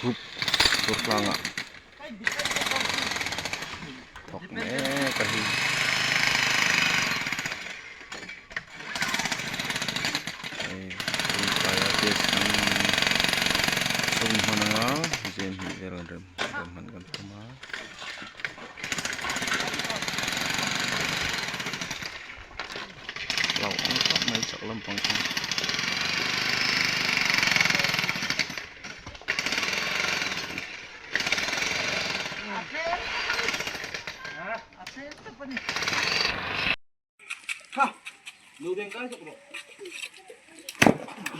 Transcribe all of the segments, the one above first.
Group Durtlangah thawk mek a hi. Hei tungkaia test kan chhung hman anga zem hnih vel an rem hman kan tum a. Hlauhawm khawp mai chak lampang chu.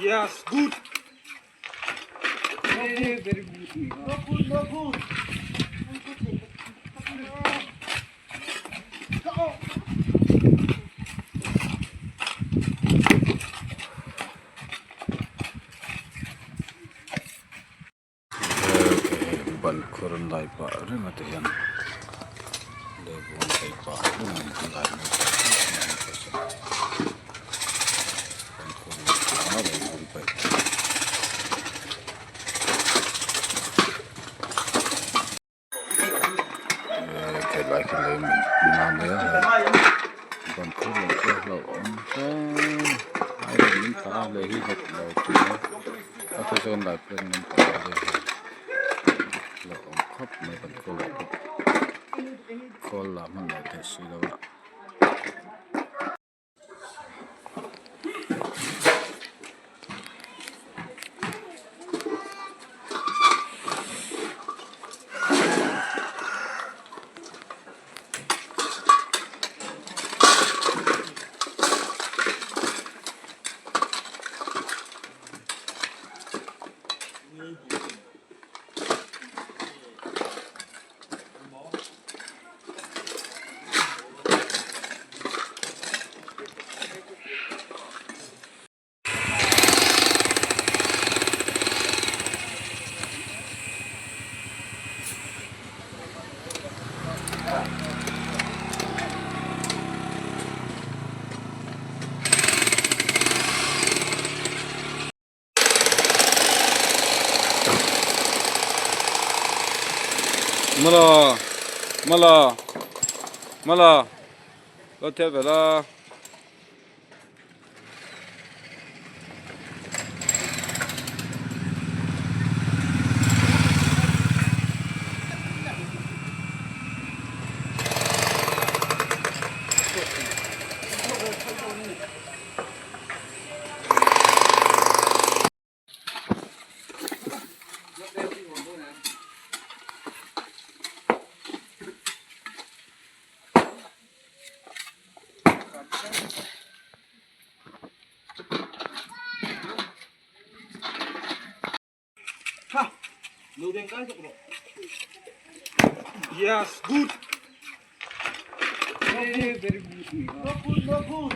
Yes, good. Very good. No good, no good. Ban khur an lai pah reng a ti hian lehkhabu an chei pah reng a ni lai mek ban khur an paih. Helai khi lei min mai a hei ban khur loh chu hlauhawm hle a min thlah a lei hi nghet lo tih a a then chuan lai pawh an pah a hei hlauhawm khawp mai ban khur loh pawh khawl lah hman loh theih si lo a. Mala mala mala lo thiat ve la. Yes, good. Very good. No good, no good.